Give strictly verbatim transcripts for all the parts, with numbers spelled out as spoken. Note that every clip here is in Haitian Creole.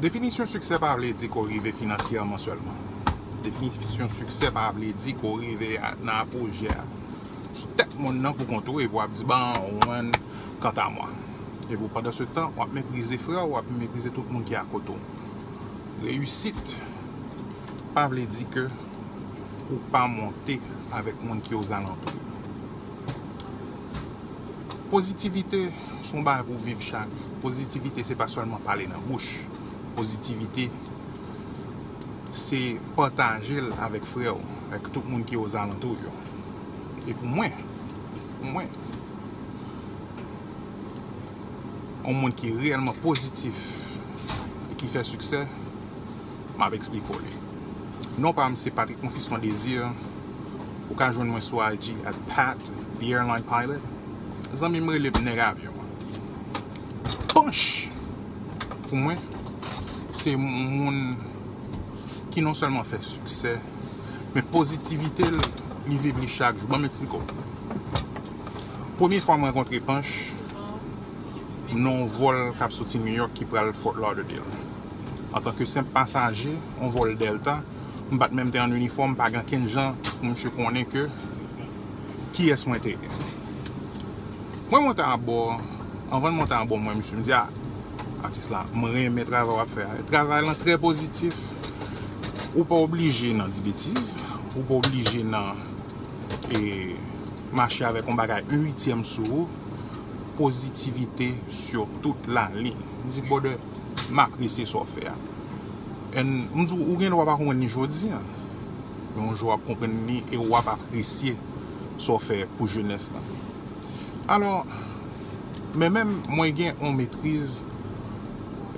Definisyon siksè pa vle di ke w rive finansyèman sèlman. Definisyon siksè pa vle di ke w rive a- nan apojè a sou tèt monn nan pou kont ou epi w ap di, "Bon, ou wè, kanta mwa." Epi w, pandan se tan, w ap meprize frè w, w ap meprize tout moun ki akote w. Reyisit pa vle di ke ou pa monte avèk moun ki ozalantou. Pozitivite se yon bagay pou w viv chak jou. Pozitivite se pa sèlman pale nan bouch. Pozitivite se pataje l avèk frè w, avèk tout moun ki ozalantou yo. E pou mwen, pou mwen, yon moun ki reyèlman pozitif e ki fè siksè, m ap eksplike w li. Non pa m se Patrick Monfiston Désir. Ou ka jwenn mwen sou I G at Pat the Airline Pilot. Zanmi m rele m nèg avyon an. Panch, pou mwen, se yon moun ki non sèlman fè siksè, men pozitivite l, li viv li chak jou. Ban m eksplike w. Premye fwa m rankontre Panch, m nan yon vòl k ap soti New York ki pral Fort Lauderdale. Antanke senp pasaje, yon vòl Delta, m pa t menm te an inifòm, pa gen kenn jan pou misye konnen ke kiyès mwen te ye. Mwen monte abò, anvan m monte abò, mwen, misye, m di, "A, atis la, m renmen travay w ap fè a." Travay lan trè pozitif. Ou pa oblije nan di betiz, ou pa oblije nan e mache avèk yon bagay, yon uityèm sou ou. Pozitivite sur toute la ligne. M di, "Brother, m apresye sa w fè a." And m di w, ou gen dwa pa konprann li jodi a, men yon jou w ap konprann li e w ap apresye sa w fè pou jenès la. Alò, men menm mwen gen yon metriz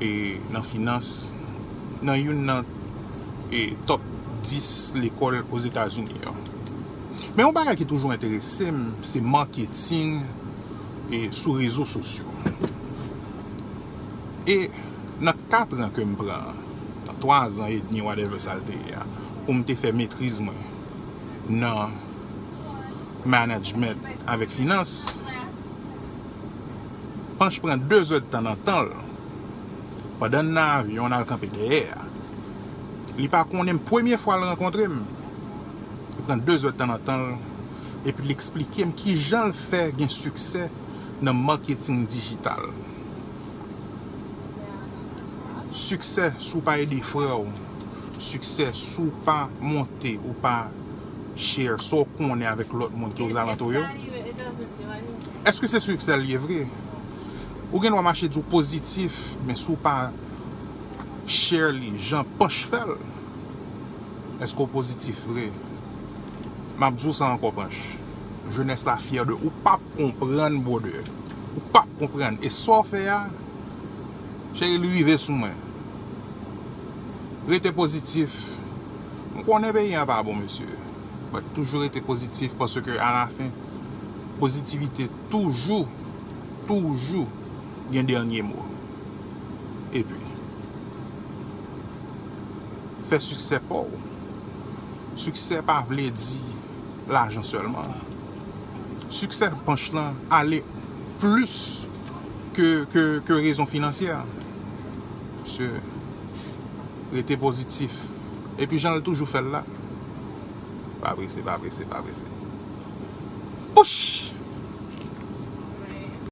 e nan finans, nan youn nan e top dis lekòl Ozetazini yo. Men yon bagay ki toujou enterese m, se maketing e sou rezo sosyo. E nan kat an ke m pran, nan twa zan edmi, whatever sa l te ye a, pou m te fè metriz mwen nan management avèk finans, Panch pran de zè d tan nan tan l. Pandan n nan avyon, n al kanpe dèyè a. Li pa konnen m, premye fwa l rankontre m. Li pran de zè d tan nan tan l, epi l eksplike m kijan l fè gen siksè nan maketing dijital. Siksè si w pa ede frè w. Siksè si w pa monte, ou pa share sa w konnen avèk lòt moun ki ozalantou yo. Èske se siksè l ye vre? Ou gen dwa mache di w pozitif, men si w pa share li jan Panch fè l, èske w pozitif vre? M ap di w sa ankò, Panch. Jenès la fyè de ou. Ou p ap konprann, brother. Ou p ap konprann. E sa w fè a, cheri, li rive sou mwen. Rete pozitif. M konnen peyi a pa bon, mesye. But toujou rete pozitif, paske alafen, pozitivite toujou, toujou gen dènye mo. Epi, fè siksè pa w. Siksè pa vle di lajan sèlman. Siksè Panch lan ale plis ke, ke, ke rezon finansyè. Mesye, rete pozitif. Epi jan l toujou fè l la, pa prese, pa prese, pa prese. Pouch!